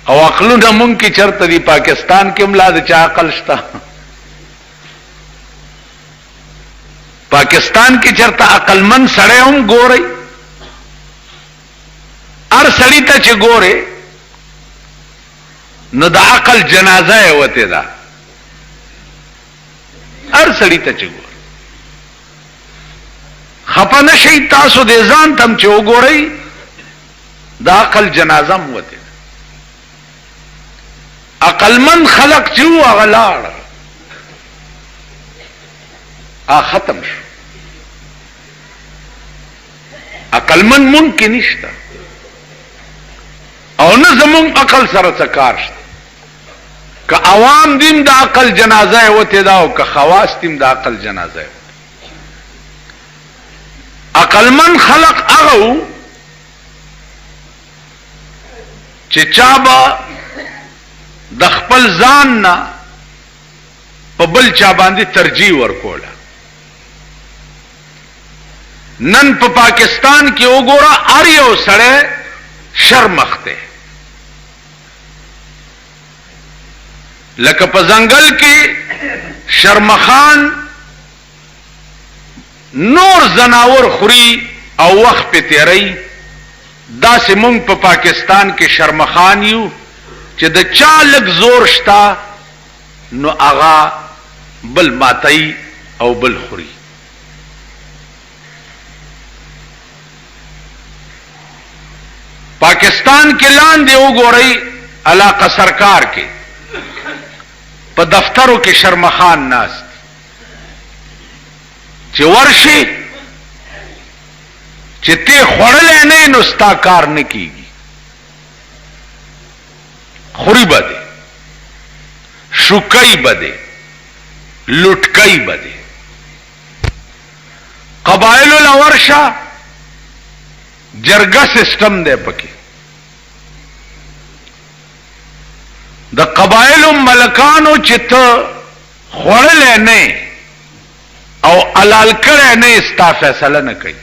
او عقلونه مونږ کې چرته دي؟ پاکستان کې هم لا د چا عقل شته؟ پاکستان کې چرته عقلمن سړی هم ګورئ؟ هر سړی ته چې ګورې نو د عقل جنازه یې وتې ده. هر سړی ته چې ګورئ، خپه نه شئ، تاسو دې ځان ته هم چې وګورئ د عقل جنازه هم وتې ده. عقلمند خلق چې وو هغه لاړ، هغه ختم شو. عقلمند مونږ کې نشته او نه زمونږ عقل سره څه کار شته. که عوام دیم د عقل جنازه یې وتې ده او که خواص دیم د عقل جنازه یې وتې. عقلمند خلق هغه وو چې چا به د خپل ځان نه په بل چا باندې ترجیح ورکوله. نن په پاکستان کې وګوره، هر یو سړی شرمخ دی، لکه په ځنګل کې شرمخان نور ځناور خوري او وخت پې تېروي، داسې مونږ په پاکستان کې شرمخان یو چې د چا لږ زور شته نو هغه بل ماتوي او بل خوري. پاکستان کې لاندې وګورئ، علاقه سرکار کې په دفترو کې شرمخان ناست دي چې ورشي چې ته خوړلی نه نو ستا کار نه کیږي. خوري به دې، شوکوي به دې، لوټکوي به دې. قبایلو له ورشه، جرګه سیستم دی پکې، د قبایلو ملکانو چې ته خوړلی نه او حلال کړی نه، ستا فیصله نه کوي.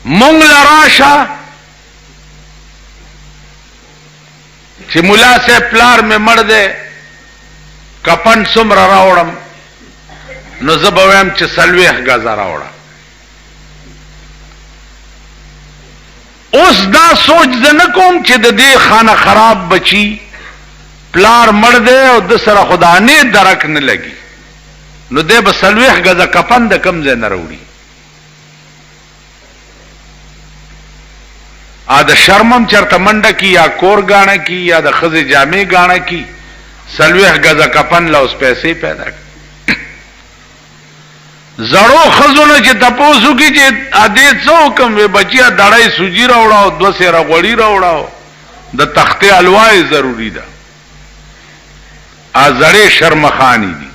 مونږ له راشه چې ملا صاحب پلار مې مړ دی، کفن څومره راوړم؟ نو زه به وایم چې 40 ګزه راوړه. اوس دا سوچ زه نه کوم چې د دې خانه خراب بچي پلار مړ دی او د سره خو د انې درک نه لګي، نو دی به 40 ګزه کفن د کوم ځای نه راوړي؟ ا د شرم هم چرته منډه کی یا کور ګاڼه کی یا د ښځې جامې ګاڼه کی، 40 ګزه کفن له اوس پیسې پیدا کړي. زړو ښځو نه چې تپوس وکړي چې ادې څه وکړم، وی بچیه دړی سوجي راوړه او 2 سیره غوړي راوړه او د تختې حلوا یې ضروري ده. ا زړې شرمخانې دي.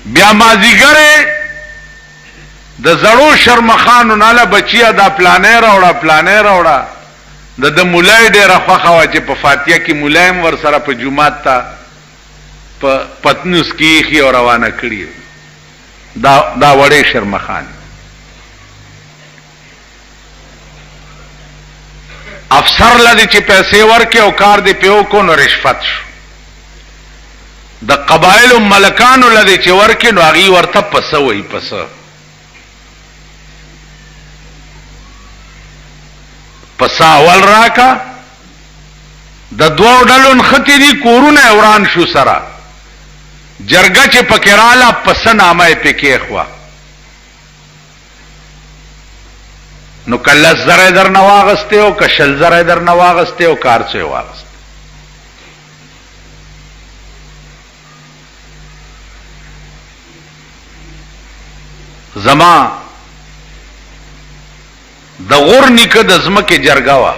بیا مازیګر د زړو شرمخانو نه له بچیه دا پلانې راوړه پلانې راوړه. د ده مولای ډېره خوښه وه چې په فاتحه کې مولای هم ورسره په جومات ته په پتنوس کې ایښي او روانه کړي. دا دا وړې شرمخانې. افسر له دې چې پیسې ورکې او کار دې پې وکړو نو رشوت شو. د قبایلو ملکانو له دې چې ورکې نو هغوی ورته پسه وایي، پسه. پسه اول راکه. د دوو ډلو نښتې دي، کورونه یې وران شو سره. جرګه چې پکې راله پسه نامه یې پې کېښوه. نو که 10,000 یې درنه واخیستې او که 20,000 یې درنه واخیستې او که هر څه یې واخیستې. زما د غور نیکه د ځمکې جرګه وه،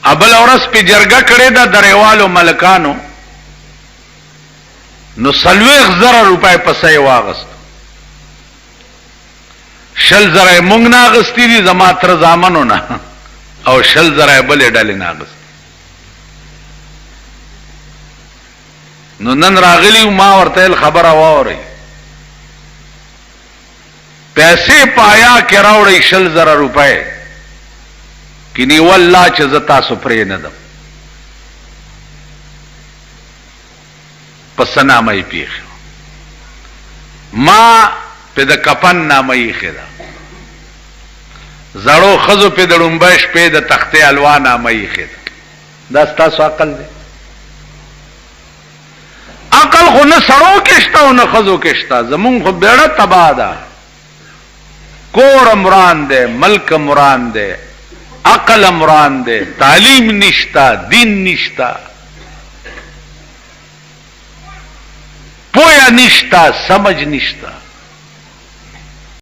ابل ورځ پې جرګه کړې ده دریوالو ملکانو، نو 40,000 روپۍ پسه یې واغست. 20,000 یې مونږ نه اخیستي دي، زما تره زامنو نه، او 20,000 یې بلې ډلې نه اخیستي. نو نن راغلي، ما ورته ویل خبره واورئ. پیسې په حیا کې راوړئ 20,000 روپۍ کینی والله چې زه تاسو پرې نه دم. په څه نامه یې پېښې ما په د کفن نامه ایښې ده، زړو ښځو پې د ړومبۍ شپې د تختې الوا نامه ایښې ده. دا ستاسو عقل دی؟ عقل خو نه سړو کې شته او نه ښځو کې شته. زمونږ خو بیړه تباه ده، کور هم وران دی، ملک هم وران دی، عقل هم وران دی، تعلیم نشته، دین نشته، پوهه نشته، سمج نشته.